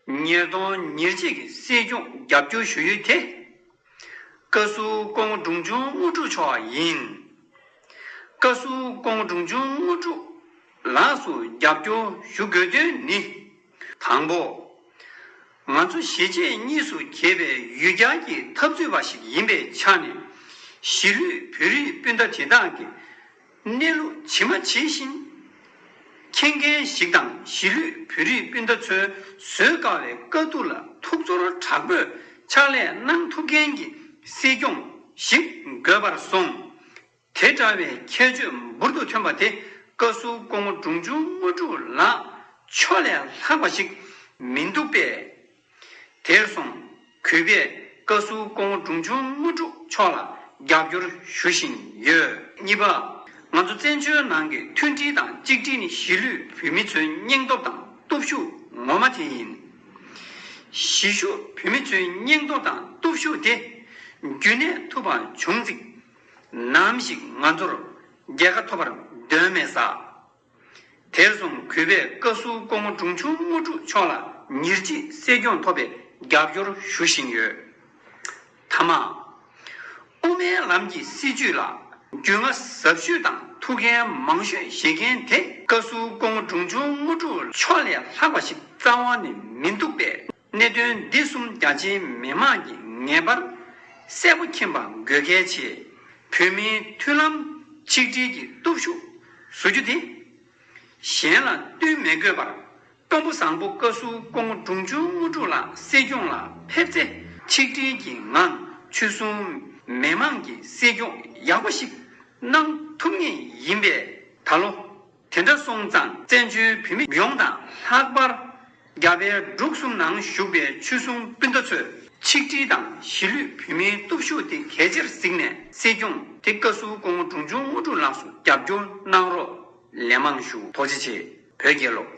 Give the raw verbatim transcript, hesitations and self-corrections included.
ཉིས་སྟོང་ཉེར་གཅིག་གི་སྲིད་སྐྱོང་རྒྱབ་སྐྱོར་ཞུ་ཡུལ་དེ། བཀའ་ཟུར་སྐུ་ངོ་འབྲོང་ཆུང་དངོས་གྲུབ་མཆོག་ཡིན། བཀའ་ཟུར་སྐུ་ངོ་འབྲོང་ཆུང་དངོས་གྲུབ་ལགས་སུ་རྒྱབ་སྐྱོར་ཞུ་དགོས་དོན་ནི། དང་པོ། ང་ཚོ་གཞིས་བྱེས་གཉིས་སུ་གྱེས་པའི་ཡུལ་གྱར་གྱི་འཐབ་རྩོད་པ་ཞིག་ཡིན་པའི་ཆ་ནས། གཞིས་ལུས་བོད་རིགས་སྤུན་ཟླ་དེ་དག་གི་གནས་ལུགས་ཇི་མ་ཇི་བཞིན་མཁྱེན་མཁན་ཞིག་དང་། གཞིས་ལུས་བོད་རིགས་སྤུན་ཟླ་ཚོས་བཟོད་དཀའ་བའི་དཀའ་སྡུག་ལ་ཐུགས་ཚོར་དྲག་པོས་ཕྱག་ལས་གནང་ཐུབ་མཁན་གྱི་སྲིད་སྐྱོང་ཞིག་དགོས་པར་སོང་། དེ་འདྲ་བའི་ཁྱད་ཆོས་འབུར་དུ་ཐོན་པ་དེ། བཀའ་ཟུར་སྐུ་ངོ་འབྲོང་ཆུང་དངོས་གྲུབ་ལགས་མཆོག་ལས་ལྷག་པ་ཞིག་མི་འདུག་པས། དེར་སོང་གུས་པས་བཀའ་ཟུར་སྐུ་ངོ་འབྲོང་ཆུང་དངོས་གྲུབ་མཆོག་ལ་རྒྱབ་སྐྱོར་ཞུ་བཞིན་ཡོད། གཉིས་པ། ང་ཚོ་བཙན་བྱོལ་ནང་གི་མཐུན་སྒྲིལ་དང་གཅིག་སྒྲིལ་ནི་གཞིས་ལུས་བོད་མི་ཚོའི་སྙིང་སྟོབས་དང་སྟོབས་ཤུགས་ངོ་མ་དེ་ཡིན། གཞིས་བཞུགས་བོད་མི་ཚོའི་སྙིང་སྟོབས་དང་སྟོབས་ཤུགས་དེ་རྒྱུན་གནས་ཐུབ་པ་བྱུང་ཚིག་ནམ་ཞིག་ང་ཚོར་རྒྱལ་ཁ་ཐོབ་པར་འདོད་མེད་ས། དེར་སོང་གུས་པས་བཀའ་ཟུར་སྐུ་ངོ་འབྲོང་ཆུང་དངོས་གྲུབ་མཆོག་ལ་ཉེར་གཅིག་སྲིད་སྐྱོང་ཐོབ་པའི་རྒྱབ་སྐྱོར་ཞུ་བཞིན་ཡོད། ཐ་མ། དབུ་མའི་ལམ་གྱི་སྲིད་བྱུས་ལ་རྒྱུས་མངའ་ཟབ་ཤོས་དང་ཐུགས་འགན་མང་ཤོས་བཞེས་མཁན་དེ། བཀའ་ཟུར་སྐུ་ངོ་འབྲོང་ཆུང་དངོས་གྲུབ་མཆོག་ལས་ལྷག་པ་ཞིག་རྩ་བ་ནས་མི་འདུག་པས། གནད་དོན་འདི་གསུམ་རྒྱ་ཆེའི་མི་མང་གིས་ངེས་པར་གསལ་པོ་མཁྱེན་པ་དགོས་གལ་ཆེ། བོད་མིའི་མཐུན་ལམ་ཆིག་སྒྲིལ་གྱི་སྟོབས་ཤུགས་བཟོ་རྒྱུ་དེ། གཞན་ལ་བསྟུན་མི་དགོས་པར། སྐམ་པོ་བཟང་པོ་བཀའ་ཟུར་སྐུ་ངོ་འབྲོང་ཆུང་དངོས་གྲུབ་ལགས་སྲིད་སྐྱོང་ལ་ཕེབས་ཚེ། ཆིག་སྒྲིལ་གྱི་ངང་ཆོལ་གསུམ་མི་མང་གི་སྲིད་སྐྱོང་ཡག་པོ་ཞིག་གནང་ཐུབ་ངེས་ཡིན་པས། ད་ལོ་དེ་འདྲ་སོང་ཙང་། བཙན་བྱོལ་བོད་མི་ཡོངས་དང་། ལྷག་པར་རྒྱ་བལ་འབྲུག་གསུམ་ནང་བཞུགས་པའི་ཆོལ་གསུམ་སྤུན་ཟླ་ཚོས་ཆིག་སྒྲིལ་དང་གཞིས་ལུས་བོད་མིའི་སྟོབས་ཤུགས་དེ་གལ་ཆེར་གཟིགས་ནས། སྲིད་སྐྱོང་དེ་བཀའ་ཟུར་སྐུ་ངོ་འབྲོང་ཆུང་དངོས་གྲུབ་ལགས་སུ་རྒྱབ་སྐྱོར་གནང་རོགས། ལན་མང་ཞུ། ཐུགས་རྗེ་ཆེ། བོད་རྒྱལ་ལོ།